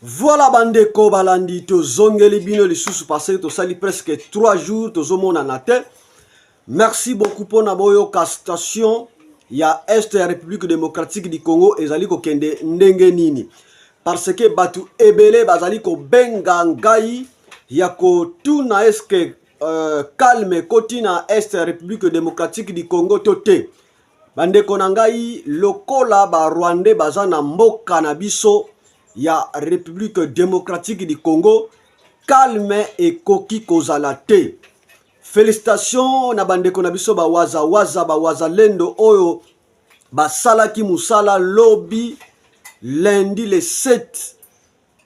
Voilà, bandeko balandi, tozongeli bino lisusu parce que tosali presque 3 jours tozomonana te. Merci beaucoup mpona boyoka station ya Est ya République démocratique du Congo ezali kokende ndenge nini, parce que bato ebele bazali kobenga ngai ya kotuna eske calme ekoti na Est ya République démocratique du Congo to te. Bandeko na ngai, lokola Barwandais baza na mboka na biso ya République démocratique du Congo, calme ekoki kozala te. Félicitation na bandeko na biso bawazawaza, bawazalendo oyo basalaki mosala lobi lundi le 7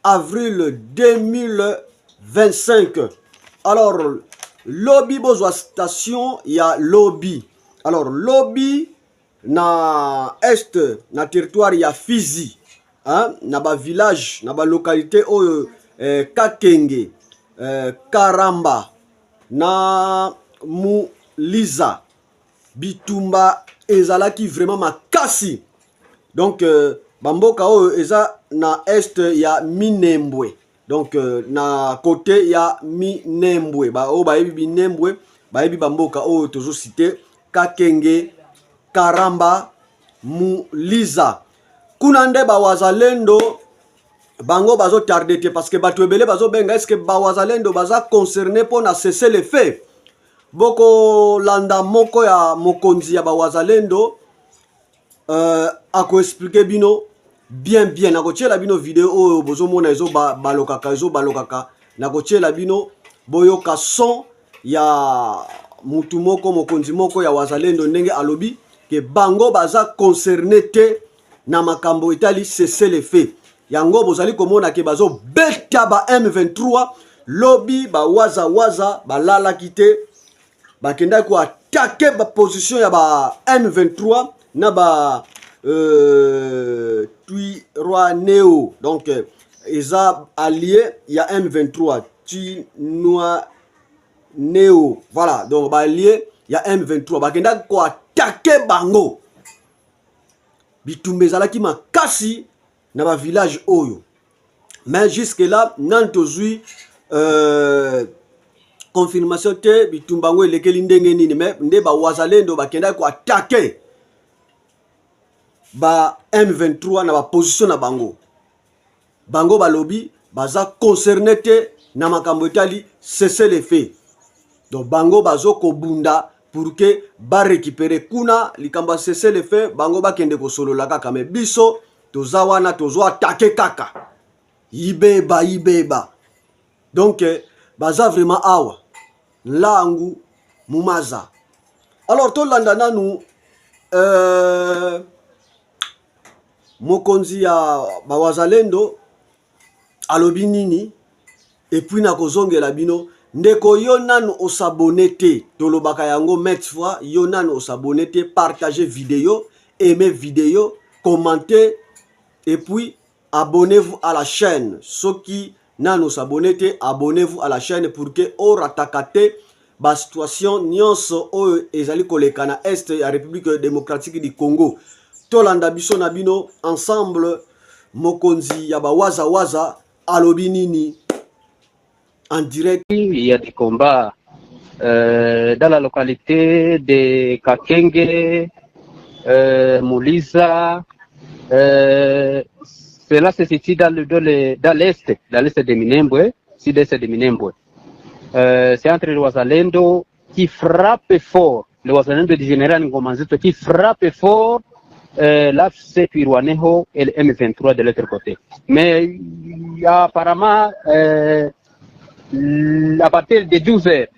avril 2025. Alors lobi, bozwa station ya lobi. Alors lobi na Est, na territoire ya Fizi, hein, na bavillage, na balocalité oyo Kakenge, Karamba na Muliza, bitumba ezalaki vraiment makasi. Donc bamboka oyo eza na Est ya Minembwe, donc na côté ya Minembwe, oyo bayebi Minembwe bayebi bamboka oyo tozociter, Kakenge, Karamba, Muliza. Kuna nde bawazalendo bango bazotarder te, parce que bato ebele bazobenga eske bawazalendo baza concerné mpo na cessez-le-feu. Bokolanda moko ya mokonzi ya bawazalendo akoexpliquer bino bien bien. Nakotiela bino video oyo bozomona ezobalokaka, ezobalokaka. Nakotiela bino boyoka son ya mutu moko, mokonzi moko ya wazalendo, ndenge alobi ke bango baza concerné te na makambo etali cessez-le-feu. Yango bozali komona ke bazobeta ba M23. Lobi bawazawaza balalaki te, bakendaki koattaquer baposition ya ba M23 na ba Twirwaneho. Donc eza allié ya M23, Twirwaneho. Voilà, donc baallié ya M23 bakendaki koattaquer bango. Bitumba ezalaki makasi na bavillage oyo, mais jusque là nani tozwi confirmation te bitumba yango elekeli ndenge nini. Mais nde bawazalendo bakendaki koattaquer ba M23 na baposition na bango. Bango balobi baza concerné te na makambo etali cessez-le-feu. Donc bango bazokobunda pour que barécupérer kuna. Likambo ya cessez-le-feu, bango bakende kosolola kaka, mais biso toza wana, tozoattaquer kaka yibeba yibeba. Donc baza vraiment awa nlangu mumaza. Alors tolanda nanu mokonzi ya bawazalendo alobi nini, et puis nakozongela bino. Ndeko, yo nanu os'abonner te, tolobaka yango maintes fois, yo nanu os'abonner te, partage vidéo, aimez vidéo, commentez et puis abonnez-vous à la chaîne. Soki nanu os'abonner te, abonnez-vous à la chaîne pour que orataka te basituation nyonso oyo ezali koleka na Est ya République démocratique du Congo. Tolanda biso na bino ensemble mokonzi ya bawazawaza alobi nini en direct. Il y a des combats dans la localité de Kakenge, Mouliza. Cela se situe dans l'est de Minembwe, sud-est de Minembwe. C'est entre les Wazalendo qui frappent fort, le Wazalendo du général Ngomanzito qui frappe fort l'AFC Twirwaneho et le M23 de l'autre côté. Mais apparemment, à partir de 12 heures,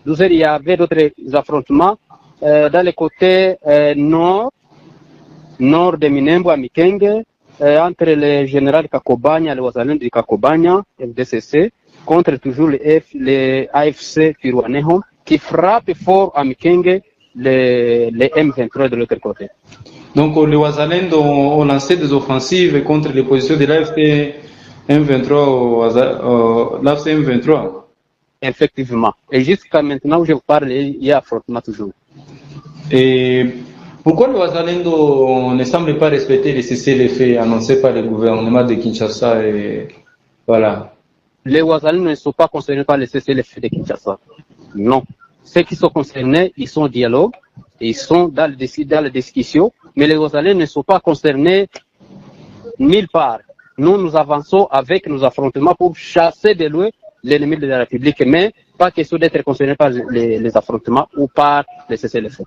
12 heures, il y avait d'autres affrontements dans le côté nord, nord de Minembwe à Mikenge, entre le général Kakobanya, le Wazalendo de Kakobanya, FDCC, contre toujours le AFC Twirwaneho, qui frappe fort à Mikenge les M23 de l'autre côté. Donc les Wazalendo ont lancé des offensives contre les positions de l'AFC M23, l'AFC M23. Effectivement. Et jusqu'à maintenant où je vous parle, il y a affrontement toujours. Et pourquoi le Wazalendo ne semble pas respecter les cessez-le-feu annoncés par le gouvernement de Kinshasa et Voilà. Les Wazalendo ne sont pas concernés par le cessez-le-feu de Kinshasa. Non. Ceux qui sont concernés, ils sont au dialogue, ils sont dans la discussion, mais les Wazalendo ne sont pas concernés nulle part. Nous, nous avançons avec nos affrontements pour chasser de loin l'ennemi de la République, mais pas question d'être concerné par les affrontements ou par le cessez-le-feu.